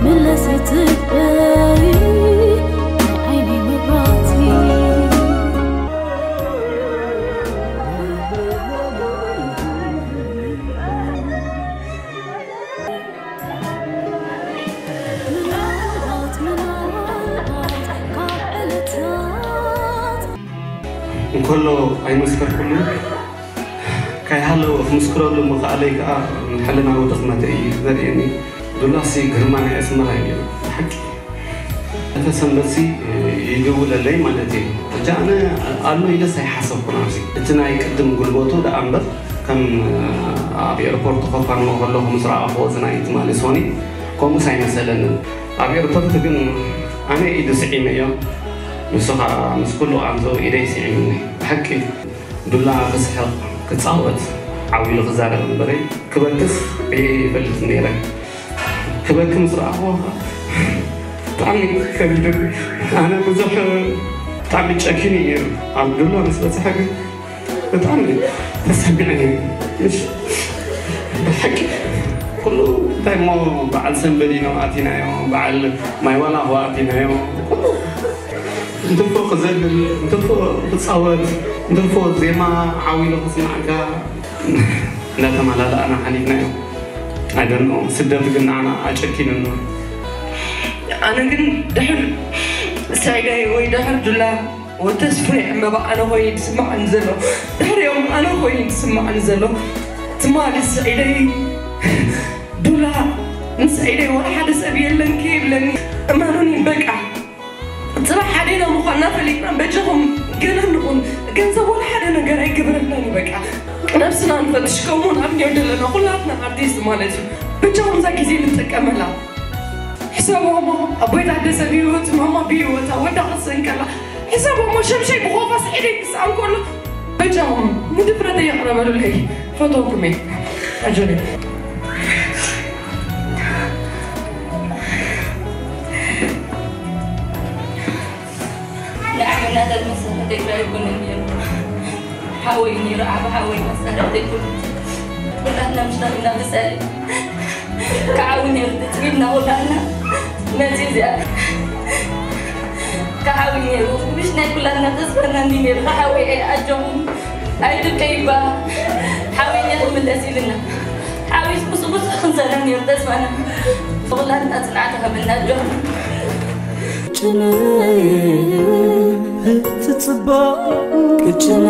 ምለስ ትበይ ዓይኒ መብራቲ። እንከሎ ኣይመስከርኩሉን፣ ከይሃለወ ክምስክረሉ ምኽኣለይ ከኣ ሕልናዊ ድኽመተይ እዩ ዘርእየኒ። ዱላሲ ግርማ ናይ ኣስመራ እዩ ነይሩ። ብሓቂ። እተ ሰንበትሲ ይድውለለይ ማለት እዩ። ሕጂ ኣነ ኣሎ ኢለስ ኣይሓሰብኩን ኣብዚ። እቲ ናይ ቅድም ጉልበቱ ደኣ እምበር ከም ኣብ ኤርፖርት ኮፋንዎ ከለኹ ምስ ረኣኽዎ እዚ ናይ ትማሊ ሶኒ ከምኡስ ኣይመሰለንን። ኣብ ኤርፖርት ግን ኣነ ኢዱ ስዒመዮ፣ ንሱ ኸኣ ምስ ኩሉ ኣንፈው ኢደይ ስዒሙኒ። ብሓቂ ዱላ ክስሕቕ ክጻወት ዓው ኢሉ ክዛረብ እምበረይ ክበክስ እየ ይፈልጥ ነይረ። ክበኪ ምስ ረኣኽዎ ብጣዕሚ ከቢዱ። ኣነ ብዙሕ ብጣዕሚ ጨኪኑ እዩ ነይሩ። ኣብ ዱላ ምስ በጽሐ ግን ብጣዕሚ ተሰሚዐኒ። እሺ፣ ብሓቂ ኩሉ እንታይ እሞ በዓል ሰንበዲኖ ኣቲናዮ፣ በዓል ማይ ዋላኹ ኣቲናዮ። ኩሉ እንትርፎ ክዘልል፣ እንትርፎ ክጻወት፣ እንትርፎ ዜማ ዓው ኢሉ ክስማዓካ እንዳተመላለኣና ሓሊፍናዮ። ኣይደኖ ስደት ግን ንዓና ኣጨኪኑና። ኣነ ግን ድሕር ሳይዳይ ወይ ድሕር ዱላ ወተስፍሬ ዕመባ ኣነ ኮይኑ ዝስማዓኒ ዘሎ፣ ድሕሪኦም ኣነ ኮይኑ ዝስማዓኒ ዘሎ። ትማሊ ስዒደይ ዱላ ምስ ስዒደይ ወላ ሓደ ሰብ የለን ከይብለኒ እመኑኒ በቃ። ጽባሕ ሓዴና ምዃንና ፈሊጥና በጃኹም ገለ ንኹን። ገንዘብ ወላ ሓደ ነገር ኣይገበረልናን እዩ በቃ። ነብስና ንፈትሽ ከምኡ ንኣብንዮ ዘለና ኩላትና ኣርቲስት ማለት እዩ። በጃኹም እዛ ግዜ ንጥቀመላ። ሕሰቦሞ ኣቦይ ታደሰ ብህይወት ማማ ብህይወታ ወዳ ክትስእን ከላ ሕሰቦሞ ሸምሸይ ብኾፋ ስዒደይ ክስኣን ከሎ በጃኹም ንድፍረተይ የቕረበሉለይ። ፈተውኩም እየ። ኣጆለይ። ንዓመናታት መሳርሕተይ ጥራይ ኣይኮነን ነይሩ። ሓወይ ነይሩ፣ ዓቢ ሓወይ መሳርሕተይ ኩሉ። ኩላትና ምሽታትና ብሳሌ ክዓዊ ነይሩ። ትጽቢትና ኩላትና መጺ እዚኣ ክዓዊ ነይሩ። ምሽ ናይ ኩላትና ተስፋና እንዲ ነይሩ። ሓወይ ኣይ ኣጆኹም ኣይትብከይ እባ። ሓወይ እኛ ክምለስ ኢልና። ሓወይስ ምስ ብዙሕ ክንሰርሕ ነይሩ ተስፋና። ብኹላትና ጽንዓት ሃበና ኣጆኹም። ቅጭነ ትጽባእ ቅጭነ